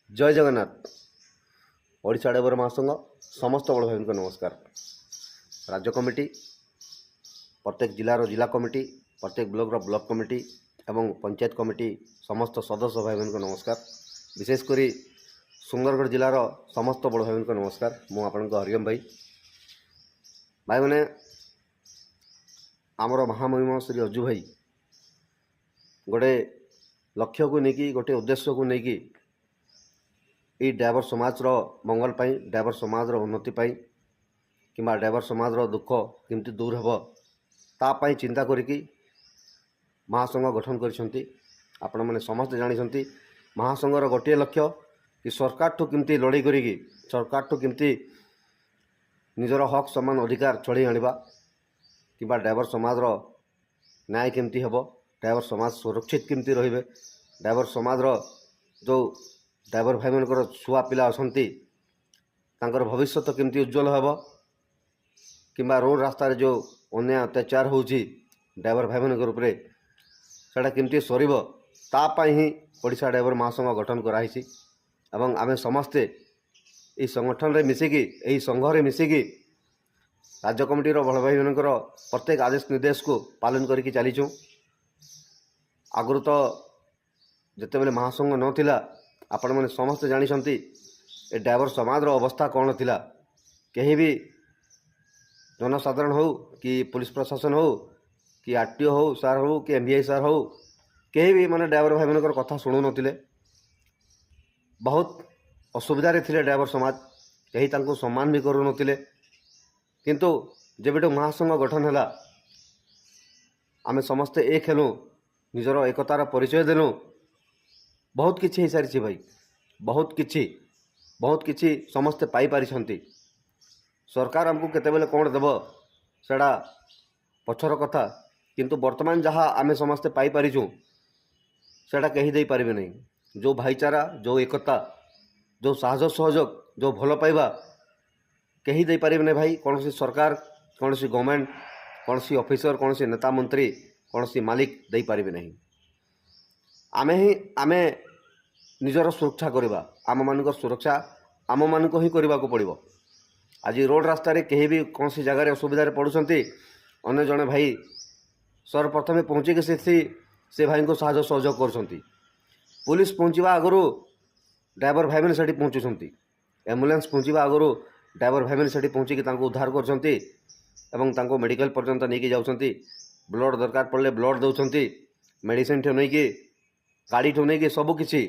ଜୟ Jagannath. Odisha driver ମହାସଂଘ ସମସ୍ତ ବଡ଼ ଭାଇଙ୍କୁ ନମସ୍କାର। ରାଜ୍ୟ କମିଟି, ପ୍ରତ୍ୟେକ ଜିଲ୍ଲାର ଜିଲ୍ଲା କମିଟି, ପ୍ରତ୍ୟେକ ବ୍ଲକର ବ୍ଲକ କମିଟି ଏବଂ ପଞ୍ଚାୟତ କମିଟି ସମସ୍ତ ସଦସ୍ୟ ଭାଇମାନଙ୍କୁ ନମସ୍କାର। ବିଶେଷ କରି ସୁନ୍ଦରଗଡ଼ ଜିଲ୍ଲାର ସମସ୍ତ ବଡ଼ ଭାଇମାନଙ୍କୁ ନମସ୍କାର। ମୁଁ ଆପଣଙ୍କ ହରିଓମ ଭାଇ। ଭାଇମାନେ, ଆମର ମହାମହିମ ଶ୍ରୀ ଅଜୁ ଭାଇ ଗୋଟେ ଲକ୍ଷ୍ୟକୁ ନେଇକି, ଗୋଟେ ଉଦ୍ଦେଶ୍ୟକୁ ନେଇକି, ଏଇ ଡ୍ରାଇଭର ସମାଜର ମଙ୍ଗଳ ପାଇଁ, ଡ୍ରାଇଭର ସମାଜର ଉନ୍ନତି ପାଇଁ କିମ୍ବା ଡ୍ରାଇଭର ସମାଜର ଦୁଃଖ କେମିତି ଦୂର ହେବ, ତା ପାଇଁ ଚିନ୍ତା କରିକି ମହାସଂଘ ଗଠନ କରିଛନ୍ତି। ଆପଣମାନେ ସମସ୍ତେ ଜାଣିଛନ୍ତି, ମହାସଂଘର ଗୋଟିଏ ଲକ୍ଷ୍ୟ କି ସରକାରଠୁ କେମିତି ଲଢ଼େଇ କରିକି, ସରକାରଠୁ କେମିତି ନିଜର ହକ୍, ସମାନ ଅଧିକାର ଛଡ଼େଇ ଆଣିବା କିମ୍ବା ଡ୍ରାଇଭର ସମାଜର ନ୍ୟାୟ କେମିତି ହେବ, ଡ୍ରାଇଭର ସମାଜ ସୁରକ୍ଷିତ କେମିତି ରହିବେ, ଡ୍ରାଇଭର ସମାଜର ଯେଉଁ ଡ୍ରାଇଭର ଭାଇମାନଙ୍କର ଛୁଆ ପିଲା ଅଛନ୍ତି, ତାଙ୍କର ଭବିଷ୍ୟତ କେମିତି ଉଜ୍ଜଳ ହେବ କିମ୍ବା ରୋଡ଼ ରାସ୍ତାରେ ଯେଉଁ ଅନ୍ୟାୟ ଅତ୍ୟାଚାର ହେଉଛି ଡ୍ରାଇଭର ଭାଇମାନଙ୍କର ଉପରେ, ସେଇଟା କେମିତି ସରିବ, ତା ପାଇଁ ହିଁ ଓଡ଼ିଶା ଡ୍ରାଇଭର ମହାସଂଘ ଗଠନ କରାହେଇଛି। ଏବଂ ଆମେ ସମସ୍ତେ ଏହି ସଂଗଠନରେ ମିଶିକି, ଏହି ସଂଘରେ ମିଶିକି ରାଜ୍ୟ କମିଟିର ବଡ଼ ଭାଇମାନଙ୍କର ପ୍ରତ୍ୟେକ ଆଦେଶ ନିର୍ଦ୍ଦେଶକୁ ପାଳନ କରିକି ଚାଲିଛୁ। ଆଗରୁ ତ ଯେତେବେଳେ ମହାସଂଘ ନଥିଲା, ଆପଣମାନେ ସମସ୍ତେ ଜାଣିଛନ୍ତି ଏ ଡ୍ରାଇଭର ସମାଜର ଅବସ୍ଥା କ'ଣ ଥିଲା। କେହି ବି ଜନସାଧାରଣ ହେଉ କି ପୋଲିସ ପ୍ରଶାସନ ହେଉ କି ଆର୍ ଟି ଓ ହେଉ ସାର୍ ହେଉ କି ଏମ୍ ଭି I sir ହେଉ, କେହି ବି ମାନେ ଡ୍ରାଇଭର ଭାଇମାନଙ୍କର କଥା ଶୁଣୁନଥିଲେ। ବହୁତ ଅସୁବିଧାରେ ଥିଲେ ଡ୍ରାଇଭର ସମାଜ, କେହି ତାଙ୍କୁ ସମ୍ମାନ ବି କରୁନଥିଲେ। କିନ୍ତୁ ଯେବେଠୁ ମହାସଂଘ ଗଠନ ହେଲା, ଆମେ ସମସ୍ତେ ଏକ ହେଲୁ, ନିଜର ଏକତାର ପରିଚୟ ଦେଲୁ। ବହୁତ କିଛି ହେଇସାରିଛି ଭାଇ, ବହୁତ କିଛି, ବହୁତ କିଛି ସମସ୍ତେ ପାଇପାରିଛନ୍ତି। ସରକାର ଆମକୁ କେତେବେଳେ କ'ଣ ଦେବ, ସେଇଟା ପଛର କଥା। କିନ୍ତୁ ବର୍ତ୍ତମାନ ଯାହା ଆମେ ସମସ୍ତେ ପାଇପାରିଛୁ, ସେଇଟା କେହି ଦେଇପାରିବେ ନାହିଁ। ଯେଉଁ ଭାଇଚାରା, ଯେଉଁ ଏକତା, ଯେଉଁ ସାହାଯ୍ୟ ସହଯୋଗ, ଯେଉଁ ଭଲ ପାଇବା, କେହି ଦେଇପାରିବେ ନାହିଁ ଭାଇ। କୌଣସି ସରକାର, କୌଣସି ଗଭର୍ଣ୍ଣମେଣ୍ଟ, କୌଣସି ଅଫିସର, କୌଣସି ନେତା ମନ୍ତ୍ରୀ, କୌଣସି ମାଲିକ ଦେଇପାରିବେ ନାହିଁ। ଆମେ ହିଁ ଆମେ ନିଜର ସୁରକ୍ଷା କରିବା। ଆମମାନଙ୍କର ସୁରକ୍ଷା ଆମମାନଙ୍କୁ ହିଁ କରିବାକୁ ପଡ଼ିବ। ଆଜି ରୋଡ଼ ରାସ୍ତାରେ କେହି ବି କୌଣସି ଜାଗାରେ ଅସୁବିଧାରେ ପଡ଼ୁଛନ୍ତି, ଅନ୍ୟ ଜଣେ ଭାଇ ସର୍ବପ୍ରଥମେ ପହଞ୍ଚିକି ସେଠି ସେ ଭାଇଙ୍କୁ ସାହାଯ୍ୟ ସହଯୋଗ କରୁଛନ୍ତି। ପୋଲିସ ପହଞ୍ଚିବା ଆଗରୁ ଡ୍ରାଇଭର ଭାଇମାନେ ସେଠି ପହଞ୍ଚୁଛନ୍ତି। ଆମ୍ବୁଲାନ୍ସ ପହଞ୍ଚିବା ଆଗରୁ ଡ୍ରାଇଭର ଭାଇମାନେ ସେଠି ପହଞ୍ଚିକି ତାଙ୍କୁ ଉଦ୍ଧାର କରୁଛନ୍ତି ଏବଂ ତାଙ୍କୁ ମେଡ଼ିକାଲ ପର୍ଯ୍ୟନ୍ତ ନେଇକି ଯାଉଛନ୍ତି। ବ୍ଲଡ଼ ଦରକାର ପଡ଼ିଲେ ବ୍ଲଡ଼ ଦେଉଛନ୍ତି, ମେଡ଼ିସିନଠୁ ନେଇକି, ଗାଡ଼ିଠୁ ନେଇକି ସବୁକିଛି।